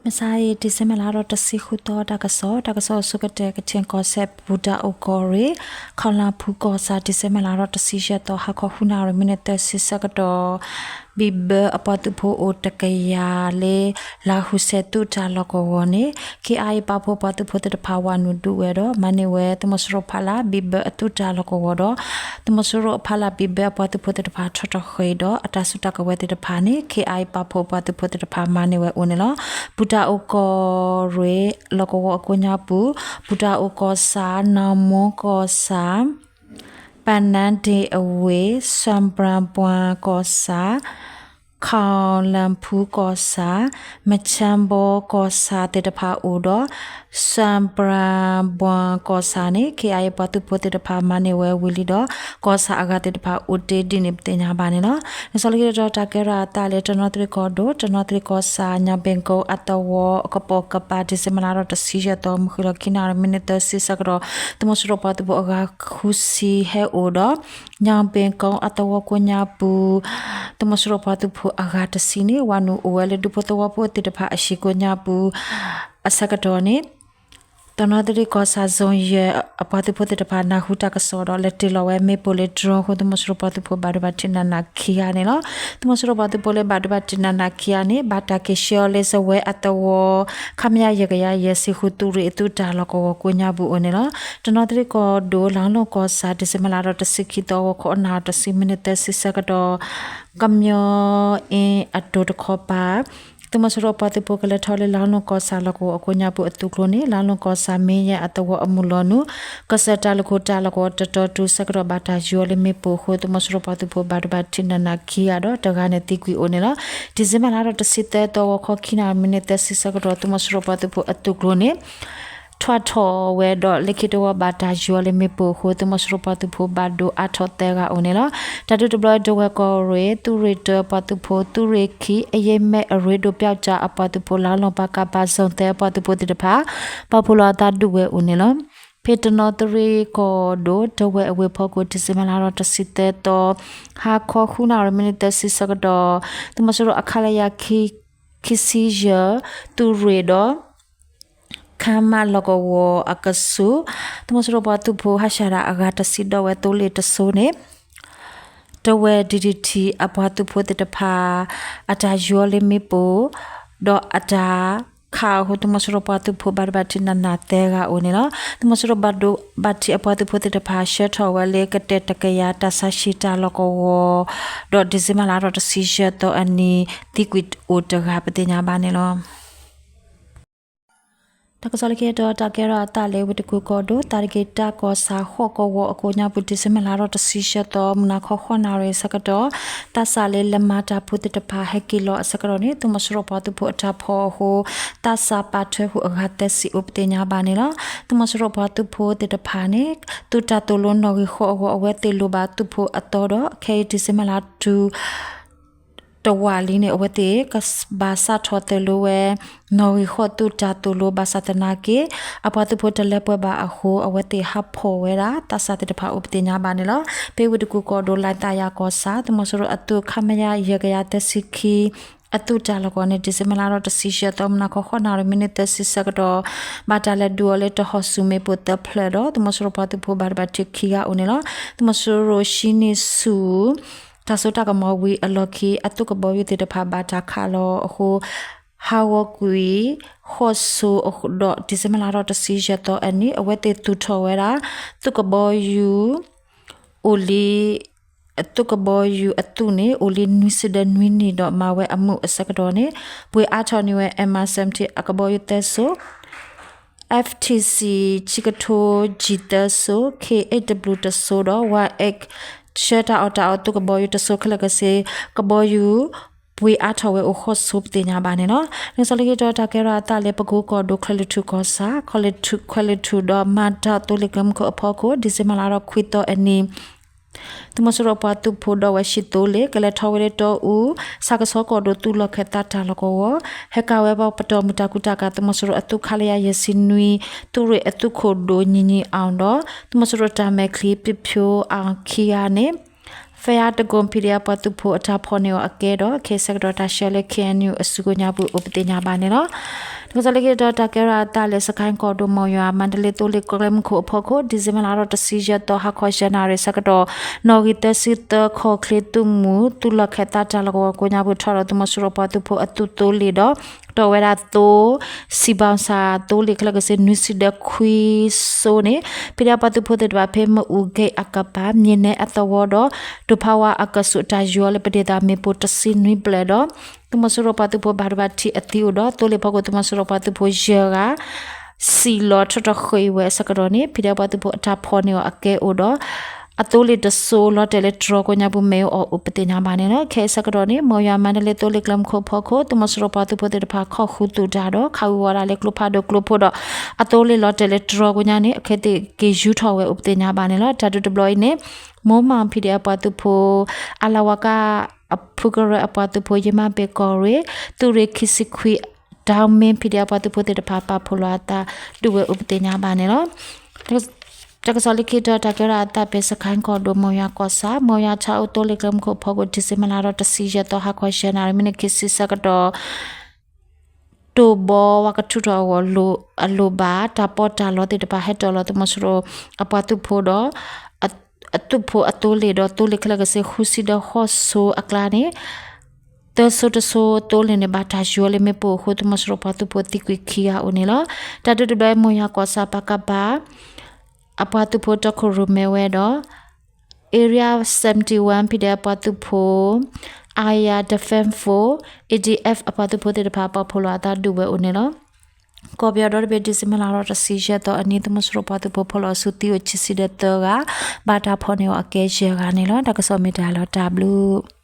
မုၢ်ဆါအံၤ December လါထီၣ်တဆံဃုသီ တၢ်ကစီၣ်, တၢ်ကစီၣ်အဆိကတၢၢ် ကချင်ကီၢ်စဲၣ် ပူၤတၢ်အိၣ်ကီၢ်ရ့ၣ် ခီလၣ်ဖူကီၢ်ဆၣ် December လါထီၣ်တဆံယဲၢ်သီ ဟါခီ ဃုနၣ်ရံၣ် မံးနံးသၢဆံဆၢကတီၢ် ဘံၣ်ဘၢအပှၤသုးဖိအိၣ်တကယၤလၢ လါဟူစဲးသုးတၢ်လီၢ်ကဝီၤန့ၣ် ခ့အါအံၤပာ်ဖှိၣ်ပှၤသုးဖိသ့ၣ်တဖၣ် ဝၤနုာ်ဒုးဝဲဒီး မၤန့ၢ်ဝဲသုးမီၤစိရိၤဖီလာ် ဘံၣ်ဘၢအသုးတၢ်လီၢ်ကဝီၤဒီး သုးမီၤစိရိၤအဖီလာ် ဘံၣ်ဘၢအပှၤသုးဖိသ့ၣ်တဖၣ် ထီၣ်ထီၣ်ဃ့ဒီး အတၢ်စုတၢ်ကဝဲၤသ့ၣ်တဖၣ်န့ၣ် ခ့အါအံၤပာ်ဖှိၣ်ပှၤသုးဖိသ့ၣ်တဖၣ် မၤန့ၢ်ဝဲအိၣ်န့ၣ်လီၤ. ပူၤတၢ်အိၣ်ကီၢ်ရ့ၣ် လီၢ်ကဝီၤအကိးညါပူၤ ပူၤတၢ်အိၣ်ကီၢ်ဆၣ်, နီၢ်မိၢ်ကီၢ်ဆၣ်, ပနၢ်ဒ့ၣ်အဝ့ၢ်, စွမ်ပရၣ်ဘှၣ်ကီၢ်ဆၣ်, ခီလၣ်ဖူကီၢ်ဆၣ်, မချၢဘီကီၢ်ဆၣ်သ့ၣ်တဖၣ်အိၣ်ဒီး စွမ်ပရၣ်ဘှၣ်ကီၢ်ဆၣ်န့ၣ် ခ့အါအံၤပှၤသုးဖိသ့ၣ်တဖၣ် မၤန့ၢ်ဝဲဝံၤလံဒီး ကီၢ်ဆၣ်အဂၤသ့ၣ်တဖၣ် အိၣ်တ့ၢ်ဒ်န့ၣ် ပသ့ၣ်ညါဘၣ်န့ၣ်လီၤ. နစီလက့ဒီးတၢ်ကဲထီၣ်အသးလၢ တနီသရံၣ်ကီၢ်ဒိၣ် တနီသရံၣ်ကီၢ်ဆၣ် ညၣ်ဘ့ၣ်ကိအသဝီအကပိာ်ကပၤ December လါထီၣ်တဆံယဲၢ်သီ မုၢ်ဃ့ၢ်လီၤခံနၣ်ရံၣ် မံးနံးသၢဆံဆၢကတီၢ် သုးမီၤစိရိၤပှၤသုးဖိအဂၤဃုဆံဟဲအိၣ်ဒီး ညၣ်ဘ့ၣ်ကိအသဝီကိးညါပူၤ သုးမီၤစိရိၤပှၤသုးဖိအဂၤတဆံန့ၣ် ဝၤနုာ်အိၣ်ဝဲလၢဒူဖိသဝီဖိသ့ၣ်တဖၣ်အဟံၣ်ကိးညါပူၤ အဆၢကတီၢ်န့ၣ် တနီသရံၣ်ကီၢ်ဆၣ် zone ယဲၢ် အပှၤသုးဖိသ့ၣ်တဖၣ် နၢ်ဟူတၢ်ကစီၣ်ဒီး လဲၤတ့ၢ်လီၤဝဲမ့ၣ်ပိၢ်လၢ drone အဃိ သုးမီၤစိရိၤပှၤသုးဖိဘၣ်ဒိဘၣ်ထံးနးနးခံဂၤန့ၣ်လီၤ. သုးမီၤစိရိၤပှၤသုးဖိလၢဘၣ်ဒိဘၣ်ထံးနးနးခံဂၤန့ၣ် ဘၣ်တၢ်က့ၤဆှၢအီၤလၢစဝဲအသဝီ ခမရ ယဲၢ်ကယၤယဲၢ် စံဃုသူရ့ၣ်အသုးတၢ်လီၢ်ကဝီၤကိးညါပူၤအိၣ်န့ၣ်လီၤ. တနီသရံၣ်ကီၢ်ဒိၣ် လါလူၢ်ကီၢ်ဆၣ် December လါထီၣ်တဆံခံသီ ဂီၤခီနၣ်ရံၣ်တဆံ မံးနံးသၢဆံဆၢကတီၢ် ကမျီအ့အတိၤတခီပၤ သုးမီၤစိရိၤပှၤသုးဖိကလဲၤထီၣ်လၢ လါလူၢ်ကီၢ်ဆၣ်လီၢ်ကဝီၤအကိးညါပူၤအသုးကျိၤန့ၣ် လါလူၢ်ကီၢ်ဆၣ် မ့ၢ်ယဲၢ်အသဝီအမုၢ်လီၤနုာ် ကီၢ်ဆၢတၢ်လူၢ်ခိၣ်တၢ်လီၢ်ကဝီၤတတီၤတုၤဆၢကတီၢ် ဘၣ်တၢ်ယူၤအီၤလၢမ့ၣ်ပိၢ်အဃိ သုးမီၤစိရိၤပှၤသုးဖိဘၣ်ဒိဘၣ်ထံးနးနးခံဂၤဒီး တဂၤန့ၣ်သံကွံာ်အိၣ်န့ၣ်လီၤ. December လါထီၣ်တဆံသၢသီ ဂီၤခီခံနၣ်ရံၣ် မံးနံးသၢဆံဆၢကတီၢ် သုးမီၤစိရိၤပှၤသုးဖိအသုးကျိၤန့ၣ် ထွဲထီၣ်ဝဲဒီး လၢခံတဝီဘၣ်တၢ်ယူၤအီၤလၢမ့ၣ်ပိၢ်အဃိ သုးမီၤစိရိၤပှၤသုးဖိဘၣ်ဒိအါထီၣ်သၢဂၤအိၣ်န့ၣ်လီၤ. တၢ်ဒုးတဘျီ ဒဝဲၢ်ကီၢ်ရ့ၣ် သုးရ့ၣ်တၢပှၤသုးဖိ သုးရ့ၣ်ခံ အယ့ၢ်မဲၣ်အရ့ဒိၣ်ပျီကၠၣ်အပှၤသုးဖိ လါလူၢ်ပကပၤ zone သၢ အပှၤသုးဖိသ့ၣ်တဖၣ် ပာ်ဖှိၣ်လီၤအသးဒုးဝဲအိၣ်န့ၣ်လီၤ. ဖဲတနီသရံၣ်ကီၢ်ဒိၣ် ဒဝဲၢ်အဝ့ၢ်ဖီခိၣ် December လါထီၣ်တဆံသၢသီ ဟါခီဃုနၣ်ရံၣ် မံးနံးသၢဆံဆၢကတီၢ် သုးမီၤစိရိၤအ ခလရ ခံဆံယဲၢ် သုးရ့ၣ်ဒီး ခမရ လီၢ်ကဝီၤအကဆူး သုးမီၤစိရိၤပှၤသုးဖိဟးဆှဲးတၢ်အဂၤတဆံဒီးဝဲသိလ့ၣ်တစိၤန့ၣ် ဒဝဲၢ် ဒံၣ်ဒံၣ်ထံး အပှၤသုးဖိသ့ၣ်တဖၣ် အတၢ်ယူၤအီၤလၢမ့ၣ်ပိၢ် ဒီးအတၢ်ခးအဃိ သုးမီၤစိရိၤပှၤသုးဖိဘၣ်ဒိဘၣ်ထံးနးနးသၢဂၤအိၣ်န့ၣ်လီၤ. သုးမီၤစိရိၤဘၣ်ဒိဘၣ်ထံးအပှၤသုးဖိသ့ၣ်တဖၣ် ဆှၢထီၣ်ဝဲလၢကတဲာ်တကယၤတၢ်ဆါဟံၣ်တၢ်လီၢ်ကဝီၤ ဒီး December လါထီၣ်တဆံယဲၢ်သီအနံၤ သံကွံာ်အိၣ်တဂၤ ပသ့ၣ်ညါဘၣ်န့ၣ်လီၤ. တၢ်ကစီၣ်လၢခံတတီၤ တၢ်ကဲထီၣ်အသးလၢ ဝ့ၢ်တကူၣ်ကီၢ်ဒိၣ် သးတက့ၤတၢ်ကီၢ်ဆၣ် ဃိးကဝီၤအကိးညါပူၤ December လါထီၣ်တဆံယဲၢ်သီ မုၢ်နၤခီဃိးနၣ်ရံၣ်ဆၢကတီၢ် သးစၢ်လၢလဲၤမၤတၢ်ဖိသ့ၣ်တဖၣ် ဟဲက့ၤလီၤအဆၢကတီၢ်န့ၣ် သုးမီၤစိရိၤပှၤသုးဖိအတၢ်ဖီၣ်အဃိ သးစၢ်ပာ်ထွဲဃုာ်အဂၤသၢဆံအိၣ် ပသ့ၣ်ညါဘၣ်န့ၣ်လီၤ. သုးမီၤစိရိၤပှၤသုးဖိသ့ၣ်တဖၣ်န့ၣ် သုးတၢ်သိၣ်လိနီၣ်ဂံၢ်ဃိးအဂီၢ် အဝဲသ့ၣ်လိၣ်ဘၣ်သုးဖိအသီဒီး ခဲအံၤ December လါတုၤ တဝာ်လံန့ၣ် အဝဲသ့ၣ်ကဘၣ်စးထီၣ်သိၣ်လိဝဲ နီၣ်ဂံၢ်ဃိးသုးတၢ်သိၣ်လိ ဘၣ်ဆၣ်သနာ်က့ အပှၤသုးဖိတလၢပှဲၤဘၣ်အဃိ အဝဲသ့ၣ်ဟးဖီၣ်ဝဲဒၣ် သးစၢ်သ့ၣ်တဖၣ်အိၣ် ပသ့ၣ်ညါဘၣ်န့ၣ်လီၤ. ဖဲဝ့ၢ်တကူၣ်ကီၢ်ဒိၣ် လၢသးယၤကီၢ်ဆၣ် သုးမီၤစိရိၤအသုး ခမရ ယဲၢ်ကယၤသၢဆံခံ အသုးတၢ်လီၢ်ကဝီၤန့ၣ် December လါထီၣ်တဆံယဲၢ်သီ မုၢ်နၤခီဃိးနၣ်ရံၣ် မံးနံးသၢဆံဆၢကတီၢ် ဘၣ်တၢ်လဲၤဒုးအီၤလၢတဟီၣ်ဆူၣ်မ့ၣ်ပိၢ်သၢဖျၢၣ်ဒီး သုးမီၤစိရိၤပှၤသုးဖိဘၣ်ဒိဘၣ်ထံးခံဂၤအိၣ်န့ၣ်လီၤ. သုးမီၤစိရိၤဟံးန့ၢ်ဆူၣ် တၢ်စိတၢ်ကမီၤဝံၤအလီၢ်ခံ အသုးကဘီယူၤသ့ၣ်တဖၣ်ဘၣ်တၢ်ခးလီၤအဃိ ဟးဂီၤကွံာ် ဃိးစိၤဒီး December လါထီၣ်တဆံယဲၢ်သီအနံၤ အဝဲသ့ၣ်သူၣ်ထီၣ်ဝဲဒၣ် သုးကဘီယူၤ အိၣ်လံ သုးကဘီယူၤအသုးန့ၣ် အိၣ်လံနွံဆံဒီးနွံနံၣ်ဒီး မၤဝဲအမူးအဆၢကတီၢ်န့ၣ် ပှ့ၤအါထီၣ်န့ၢ်ဝဲ M I seventeen အကဘီယူၤသၢစိၤ F T C ခံကထိ G သၢစိၤ K eight W တစိၤဒီး Y X ဆှၢတၢ်အီၣ်တၢ်အီသုးကဘီယူၤတစိၤ ခဲလၢာ်ခဲဆ့ ကဘီယူၤ ပှ့ၤအါထီၣ်ဝဲအိၣ်ဃိးစိၤ ပသ့ၣ်ညါဘၣ်န့ၣ်လီၤ. လၢစီၤလ့က့ဒီးတၢ်ကဲထီၣ်အသးလၢ ပကိကီၢ်ဒိၣ် ခွဲးလူၢ်ထူၣ်ကီၢ်ဆၣ် ခွဲးလူၢ်ထူၣ်ဒီးမၤတၢ်သိလ့ၣ်ကဲမုၢ်ခိၣ်အဖီခိၣ် December လါထီၣ်ခွံသီအနံၤ သုးမီၤစိရိၤပှၤသုးဖိဒီးဝဲၡံၣ်သိလ့ၣ် ကလဲၤထီၣ်ဝဲလၢတီအူ ဆၣ်ကဆီကီၢ်ဒိၣ်သုးလီၢ်ခၢၣ်သးတၢ်လီၢ်ကဝီၤ ဟဲကၤဝဲပတီၢ်မုၢ်တၢ်ကူတၢ်ကၤ သုးမီၤစိရိၤအသုး ခလရ ယဲၢ်ဆံနွံ သုးရ့ၣ်အသုးခိၣ်ဒိၣ်ညီညီအောင်ဒီး သုးမီၤစိရိၤတၢ်မဲာ်ချံ ပျူဖြိအခံဂၤန့ၣ် ဖဲအါတကိး ဖံးဒဲးအပှၤသုးဖိအတၢ်ဖီၣ်န့ၢ်အီၤအကဲဒီး ခဲအံၤဆၢကတီၢ်တၢ်ဆှၢလၢ ခ့ၣ်အဲၣ်ယူၣ် အစုကိးညါပူၤအိၣ်ပသ့ၣ်ညါဘၣ်န့ၣ်လီၤ. တၢ်ကစီၣ်လၢခံတတီၤ တၢ်ကဲထီၣ်အသးလၢ စကဲၣ်ကီၢ်ဒိၣ် မီၢ်ယွၤ မါတလ့ သိလ့ၣ်ကျဲမုၢ်ခိၣ်အဖီခိၣ် ဒံၣ်စ့ဘၢၣ်လါထီၣ်တဆံယဲၢ်သီ ဟါခီယဲၢ်နၣ်ရံၣ်ဆၢကတီၢ် နီၣ်ဂံၢ်သၢဆံသၢ ခီၣ်ချ့သုးမုၢ် သုးလီၢ်ခၢၣ်သးတၢ်လီၢ်ကဝီၤကိးညါပူၤ ထီၣ်ဒီးသုးမီၤစိရိၤပှၤသုးဖိအသုးသိလ့ၣ်ဒီး တီၢ်ဝဲဒၣ်သိ စံးဘီၣ်ဆၣ် သိလ့ၣ်ခဲလၢာ်ကစ့ၢ် နွံဆံဒီးခွံစိန့ၣ် ဖံးဒဲးပှၤသုးဖိသ့ၣ်တဖၣ် ဖဲမအူၤဂ့ၢ်အကပၤ မၠ့ၣ်နဲအသဝီဒီး ဒိၣ်ဖးဝါအကဆူး တၢ်ယီၤလၢပဒ့ၣ်သးမ့ၣ်ပိၢ်တဆံနွံဘျဲၣ်ဒီး သုးမီၤစိရိၤပှၤသုးဖိဘၣ်ဒိဘၣ်ထံးအသံအိၣ်ဒီး သိလ့ၣ်ဖီခိၣ် သုးမီၤစိရိၤပှၤသုးဖိယဲၢ်ဂၤ စံၣ်လီၤထီၣ်ထီၣ်ဃ့ၢ်ဝဲအဆၢကတီၢ်န့ၣ် ဖံးဒဲးပှၤသုးဖိအတၢ်ဖီၣ်န့ၢ်အီၤအကဲအိၣ်ဒီး အသိလ့ၣ်တစိၤ လီၤတဲာ်လၢတြီၤကိးညါပူၤ မ့ၢ်အိၣ်အိၣ်ပသ့ၣ်ညါဘၣ်န့ၣ်လီၤ. ခဲအံၤဆၢကတီၢ်န့ၣ် မီၢ်ယွၤ မါတလ့ သိလ့ၣ်ကျဲမုၢ်ခိၣ်အဖီခိၣ် သုးမီၤစိရိၤပှၤသုးဖိသ့ၣ်တဖၣ် ခိးဃုသူၣ်တၢ်ဒီး ခးဝံၤဝီၤဒၣ်လၢကျိဖးဒိၣ်ကျိဖိဒီး အသိလ့ၣ်လီၤတဲာ်လၢတြီၤကိးညါန့ၣ် အခဲသ့ၣ်က့ၤယူၤထီၣ်ဝဲအိၣ်ပသ့ၣ်ညါဘၣ်န့ၣ်လီၤ. တၢ်ဒုးတဘျီအံၤန့ၣ် မိၢ်မၢ် ဖံးဒဲး အပှၤသုးဖိ အလဝက အဖုကရၢအပှၤသုးဖိ ယမၤဘ့ၣ်ကီၢ်ရ့ၣ် သုးရ့ၣ်ခံဆံခွံ ဒီမ့ၢ် ဖံးဒဲး အပှၤသုးဖိသ့ၣ်တဖၣ် ပာ်ဖှိၣ်လီၤအသး ဒုးဝဲအိၣ်ပသ့ၣ်ညါဘၣ်န့ၣ်လီၤ. တၢ်ကစီၣ်လၢခံတတီၤ တၢ်ကဲထီၣ်အသးဖဲစကဲၣ်ကီၢ်ဒိၣ် မီၢ်ယွၤကီၢ်ဆၣ် မီၢ်ယွၤထးအိၣ် သိလ့ၣ်ကျဲမုၢ်ခိၣ်အဖီခိၣ် ဒံၣ်စ့ဘၢၣ်လါထီၣ်တဆံယဲၢ်သီ ဟါခီယဲၢ်နၣ်ရံၣ် မံးနံးခံဆံဆၢကတီၢ် တိၢ်ဘီဝါကထူထီၣ်အဂီၢ် အလိၣ်ဘၣ် တၢ်ပီးတၢ်လီသ့ၣ်တဖၣ် ဟဲတီၣ်လီၤသုးမီၤစိရိၤအပှၤသုးဖိဒီး အသုးဖိအသိလ့ၣ်ဒီး သိလ့ၣ်ခဲလၢာ်ကစ့ၢ် ဃုဆံဒီးဃိးစိအကျါန့ၣ် သၢစိတစိသိလ့ၣ်န့ၣ် ဘၣ်တၢ်ယီၤလၢမ့ၣ်ပိၢ်အဃိ သုးမီၤစိရိၤပှၤသုးဖိသံကွံာ်ခံဂၤအိၣ်န့ၣ်လီၤ. တၢ်ဒုးတဘျီအံၤ မီၢ်ယွၤကီၢ်ဆၣ် ပကဖ အပှၤသုးဖိတီခိၣ်ရိၣ်မဲဝဲဒီး Area seventy-one ဖံးဒဲးအပှၤသုးဖိ Air Defense Force, A D F အပှၤသုးဖိသ့ၣ်တဖၣ် ပာ်ဖှိၣ်လီၤအသးဒုးဝဲအိၣ်န့ၣ်လီၤ. ကီၢ်ပယီၤဒီတဘ့ၣ် ဒံၣ်စ့ဘၢၣ်လါထီၣ်တဆံယဲၢ်သီအနံၤ သုးမီၤစိရိၤပှၤသုးဖိဖီၣ်လီၤဆူသံအိၣ်ခံဆံဒီးသၢဂၤ, ဘၣ်တၢ်ဖီၣ်န့ၢ်အီၤအကဲယဲၢ်ဂၤန့ၣ်လီၤ. တၢ်ကစီၣ်မ့ၢ်တၢ်လီၤတၢ်ဘျုး